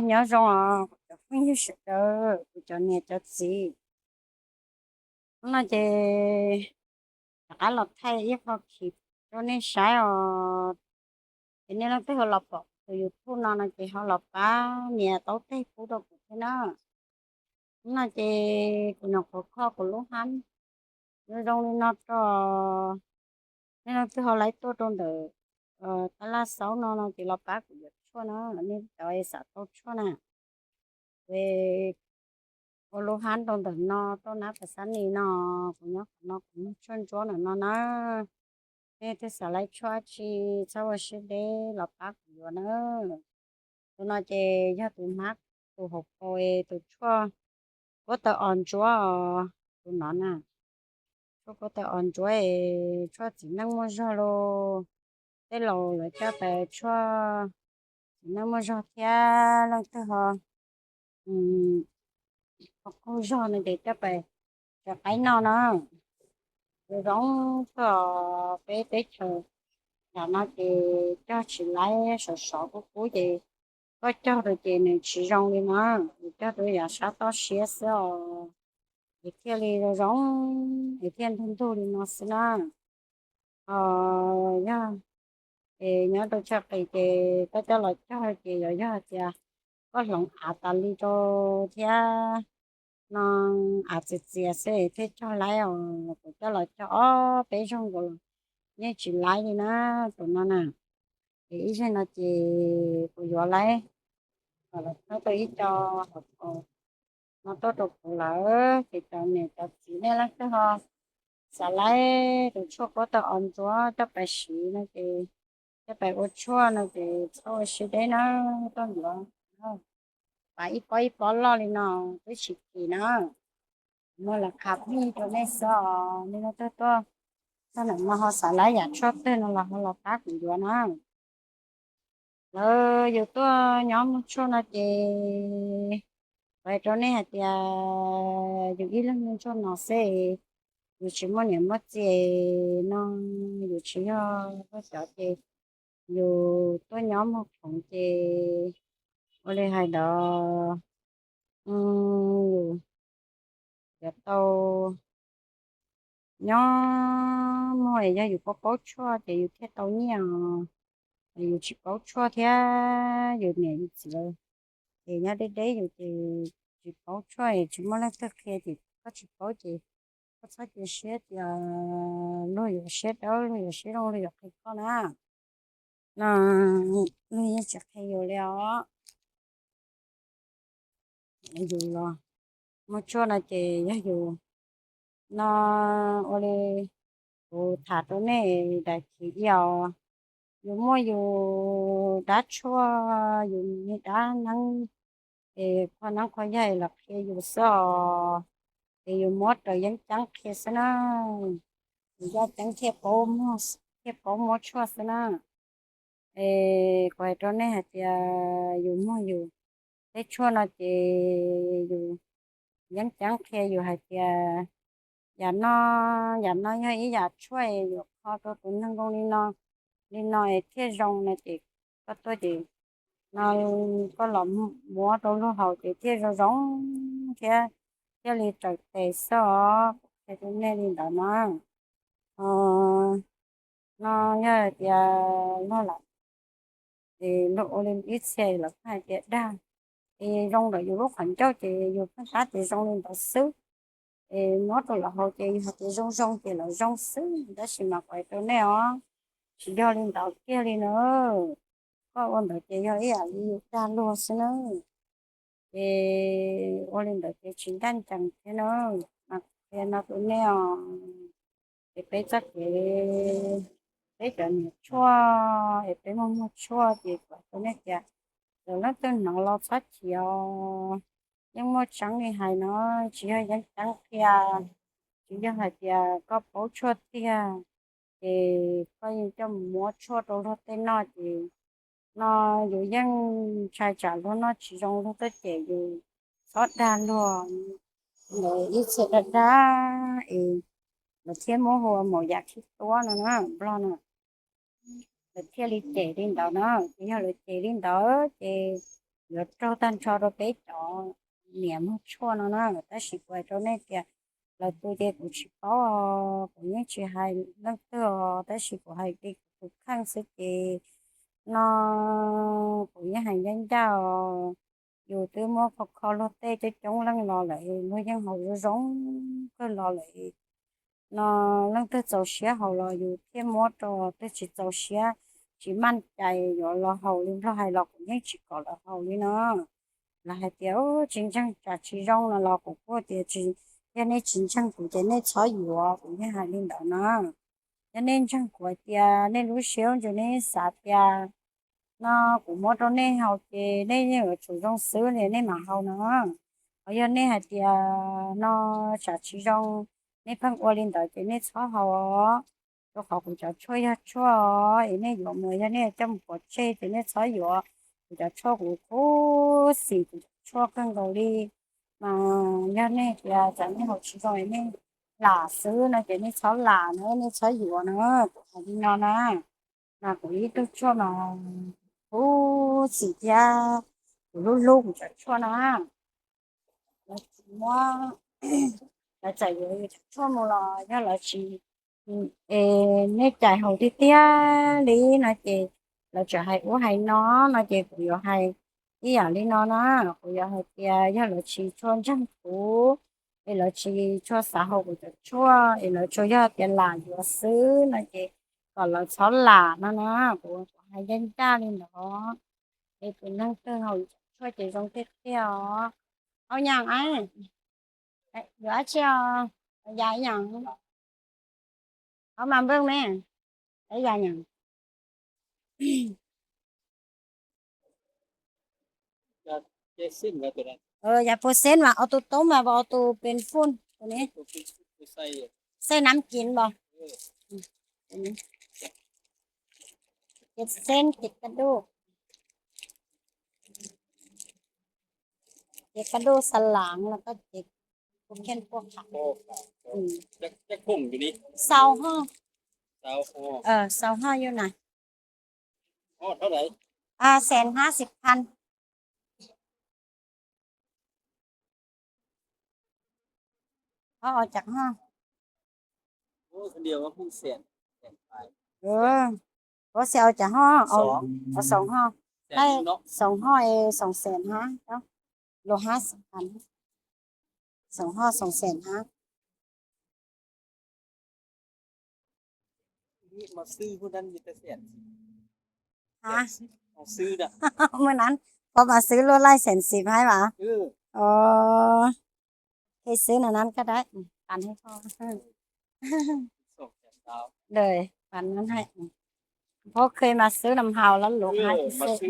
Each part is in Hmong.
Nyob zoo os kuv cov phooj ywg sawv daws, kuv cov niam cov txiv. Hnub no ces rov qab los thaij ib qho clip rau nej saib os. Ces nej leej twg ho los pom tus YouTube no no ces ho los pab nias taub teg pub rau kuv thiab na. Hnub no ces kuv nyuam qhuav kho kuv lub hab zoo zoo li no rau nej leej twg ho laib tuaj rau ntawm tab laj xaub no no ces los pab kuv yuav tshuaj na, nej cov xav tau tshuaj na. Ces ua lub hab rau ntawm no, tuaj nab pas xab nis no, kuv nyob qhov no kuv muag tshuaj ntsuab ntawm no na. Nej twg xav laib tshuaj tsi txhob ua siab deb los pab kuv yuav na. Tus no ces yog tus hmab, tus hauv paus, tus tshuaj kuab taw os ntsuab os, tus no na. Tshuaj kuab taw os ntsuab es tshuaj txiv neej muaj zog los, tej laus lawv coj tas tshuaj txiv neej muaj zog thiab. Leej twg ho qaug zog no ces coj pas tsav qaib noj na. Zoo zoo txog peb teb chaws nram no ces cog tsis laib, sov sov kub kub ces koj cog rau ces nws tsis zoo li no, nws cog rau yav sab toj siab xwb os. Es thiaj li zoo zoo, es thiaj ntug ntug li no xwb na. Ho yog es nyob rau chaw qis ces koj coj los cog ces yuav yog tias koj hloov av tas li rau thiab no, av txias txias xwb thiaj cog laib os. Kuv coj los cog ob peb zaug nkaus los yeej tsis laib li na, tus no na. Ces ib zaug no ces kuv yuav laib, los thawb tau ib co hauv paus no tuaj rau kuv lawm. Ces cov niam cov txiv nej leej twg ho xav laib tus tshuaj kuab taw os ntsuab coj pas siv no ces, coj pas ua tshuaj no ces txhob ua siab deb na, tuaj yuav. Pas ib pob ib pob loj li no twb tsis kim na. Muaj las khas pheej rau nej xwb os, nej leej twg tuaj txog ntawm no ho xav laib yam tshuaj twg no los ho los pab kuv yuav na. Lawv yus tuaj nyob muag tshuaj no ces kuv hais rau nej hais tias yus ib leeg muag tshuaj no xwb, yus tsis muaj niam muaj txiv no, yus tsis yog poj cov ces yus tuaj nyob muag khoom ces ua li hais ntawd, yus yuav tau nyob muag, yog yus paub paub tshuaj ces yus thiaj tau nyiaj os. Yus tsis paub tshuaj thiab yus niam yus txiv ces nyob deb deb yus ces tsis paub tshuaj, tsis muaj leej twg qhia ces koj tsis paub ces koj txhob cia siab tias luag yuav siab dawb, luag yuav siab zoo, luag yuav qhia koj na. No luag yeej tsis qhia yus li os. Yus los muag tshuaj no ces yog yus no, ua li kuv tham rau nej daim khiv ios, yus muaj yus dab tshuaj, yus niag dab neeb, es qhua neeb qhua yaig los qhia yus xwb os. Ces yus muab raws yeeb ceeb qhia xwb na, yus yaj ceeb thiaj paub muag, thiaj paub muab tshuaj xwb na. Es kuv hais rau nej hais tias yus muag yus tej tshuaj no ces yus yeeb ceeb qhia yus hais tias yam no, yam no yog ib yam tshuaj yuav kho rau tus neeg zoo li no, li no es thiaj zoo no ces koj tuaj ces no koj los muab rau luag haus ces thiaj zoo zoo thiab, thiaj li raws tes xwb os. Kuv qhia rau nej li ntawd na. No yog hais tias luag lam, es luag ua li ib txhia lawv pheej hais tias dag, es zoo ntawm yus lub qhov ncauj ces yus pheej tab tias zoo li ntawd xwb. Es muab rau lawv haus ces yus hais tias zoo zoo ces lawv zoo xwb, tab sis mas kuv hais rau nej os, tsis yog li ntawd kiag li na. Koj ua ntawd ces yog ib yam li dag luag xwb na. Ces ua li ntawd ces tsis ncaj ncees thiab na. Mas kuv qhia no rau nej os, ces peb txoj kev, peb cov niam tshuaj es peb muag muag tshuaj ces kuv hais rau nej tias, cov leej twg hnov los txhob chim os. Yeej muaj tseeb li hais no, tsis yog yeeb ceeb qhia, tsis yog hais tias koj paub tshuaj tiag ces koj yeej coj mus muab tshuaj rau luag tej noj ces no yus yeej ntshai tsam luag noj tsis zoo luag tuaj cem yus. Txhob dag luag, ntawd ib txhia dag dag es lawv thiaj muab hu ua maum yam khib tuab no na, Nplog no. Lawv thiaj li cem li ntawd na, ces yog lawv cem li ntawd ces yuav raug tag nrho rau peb cov niam muag tshuaj no na. Tab sis kuv hais rau nej tias lawv tu ces kuv tsis paub, kuv yeej tsis hais leej twg os, tab sis kuv hais li kuv tus kheej xwb ces no kuv yeej hais ncaj ncaj os. Yus twb muab kho kho luag tej coob coob leej los lawm, luag yeej haus zoo zoo kawg los lawm no. Leej twg txaus siab haus los yus thiaj muab rau, twg tsis txaus siab, tsis maj cai yuav los haus li Nplog hais los kuv yeej tsis kom lawv haus li no. Lawv hais tias tsis ntseeg tsam tsis zoo no los kuv kuj tias tsis, yog nej tsis ntseeg kuv ces nej txhob yuav, kuv yeej hais li ntawd na. Yog nej ntseeg kuv hais tias nej lub siab ntsws nej xav tias no kuv muab rau nej haus ces nej yeej yuav tsum zoo xwb li nej mam haus no. Ho yog nej hais tias no tsam tsis zoo, nej pheej ua li ntawd ces nej txhob haus os. Rau qhov kuv cov tshuaj yog tshuaj es nej yuav mus, yog nej coj mus pov tseg ces nej txhob yuav. Kuv cov tshuaj kuv khuv xim kuv cov tshuaj kawg nkaus li. Mas yog nej tias tsam nej haus tsis zoo es nej lam xwb no ces nej txhob lam na, nej txhob yuav na, kuv hais li no na. Mas kuv ib tug tshuaj mas khuv xim thiab kuv hlub hlub kuv cov tshuaj no. Lawv tsis muab, lawv txawm yuav yus cov tshuaj mus los yog lawv tsis, es nej cais haus tiag tiag li no ces lawv tseem hais ub hais no no ces kuv yuav hais ib yam li no na. Kuv yuav hais tias yog lawv tsis tshua ntseeg kuv, es lawv tsis tshua xav haus kuv cov tshuaj, es lawv tsuas yog tias lam yuav xwb no ces kom lawv txhob lam no na. Kuv hais ncaj ncaj li ntawd. Es tus neeg twg haus yus cov tshuaj ces zoo tiag tiag os. Au nyaam, yuav dab tsi os? Yam nyaam, au mas npawg me, yam nyaam. Yam puas xeeb mas au tus toob mas, au tus pes fun, xaij nam kin los. Ces xeeb ces ka duj, ces ka duj xa laav los koj ces kuv khian puaj qham. Sau hoj, sau hoj yus na. Xees hab xis phan. Ob, ob cas ho, ua xi au cas ho, xoom ho, xoom ho es xoom xees hab, luag hab xis phan, xoom ho xoom xees hab. Muaj nan, pov mas xwb luaj laij xees xis hab mas. Ua, xwb no nan kaj dab, pab nan hais, pov kheej mas xwb nam haus lab luv hab xwb.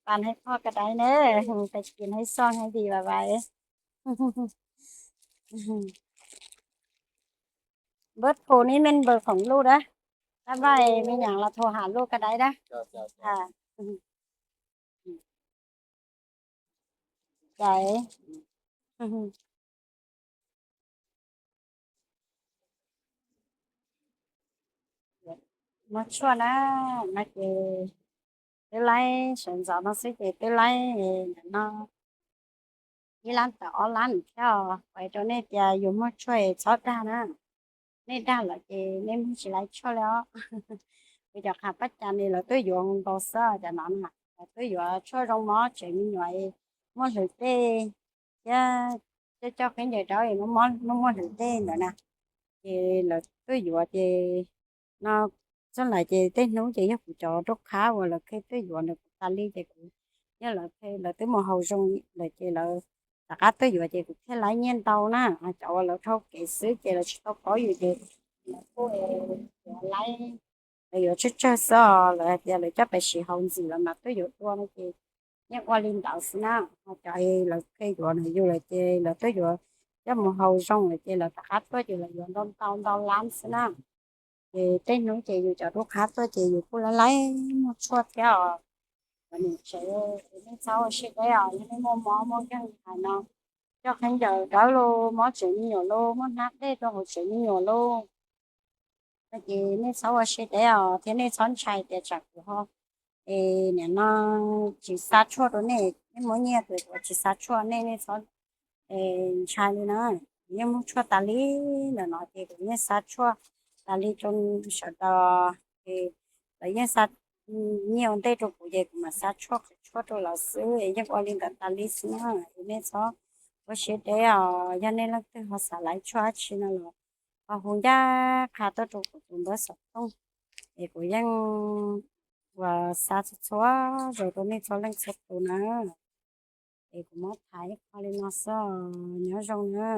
Pab nan hais pog kaj dab na, tes kis hais xoj hais dis vas vais. Npawb thum nib me npawg khoom luj dab, tab vaj me nyam los thum ham luj kaj dab dab. Cais, muaj tshuaj na, no ces twb laib sawv ntxov no xwb ces twb laib no ib lab tawm ob lab thiab os. Hais rau nej tias yus muaj tshuaj es txhob dag na. Nej dag lawm ces nej muag tsis laib tshuaj li os. Kuv cov qhab pab cas ne lawv twb yuav nkaus xwb cov no na. Lawv twb yuav tshuaj zoo mob tsev me nyuam, muaj hlwv tej thiab coj coj khaub ncaws rau muaj muaj hlwv tej ntawd na. Ces lawv twb yuav ces no txog lawm ces tej hnub ces yog kuv cov rau qhab uas lawv qhia twb yuav ntawd kuv tas li ces kuv, yog lawv qhia lawv twb mus haus zoo lawm ces lawv rov qab twb yuav ces kuv thiaj laib nyiaj ntau na. Cov uas lawv dhau kev xwb ces lawv tsis tau paub yus ces lawv kuj yuav laib, lawv yuav tsawg tsawg xwb os. Lawv hais tias lawv coj pais siv haus ntxim lawv mam twb yuav dua no ces yeej ua li ntawd xwb na. Ho cov lawv qhia yuav ntawm yus lawm ces lawv twb yuav coj mus haus zoo lawm ces lawv rov qab tuaj ces lawv yuav ntau ntau ntau lab xwb na. Ces tej hnub ces yus cov rau qhab tuaj ces yus kuj laib laib muaj tshuaj thiab os. Cov niam tsev, nej txhob ua siab deb os, yog nej muaj mob muaj nkeeg hais no, coj khaub ncaws dawb lauj, mob tsev me nyuam lauj, muaj hnab dej rau hauv tsev me nyuam lauj, Ces nej txhob ua siab deb os, thiab nej txhob ntshai tias tsam kuv ho, es nim no tsis xa tshuaj rau nej, nej muab nyiaj rau kuv tsis xa tshuaj nej, nej txhob ntshai li na. Kuv yeej muaj tshuaj tas li ntawm no ces kuv yeej xa tshuaj tas li rau sawv daws, es lawv yeej xa nyiaj ua ntej rau kuv ces kuv mam xa tshuaj qhwv tshuaj rau lawv xwb, es yeej ua li ntawd tas li xwb na. Es nej txhob ua siab deb os, yog nej leej twg ho xav laiv tshuaj dab tsi no los ho hu ncaj qha tuaj rau kuv tus npawb xov tooj, es kuv yeej ua xa txhua txhua zaus rau nej txhua leej txhua tus na. Es kuv muab tham ib qho li no xwb, nyob zoo na.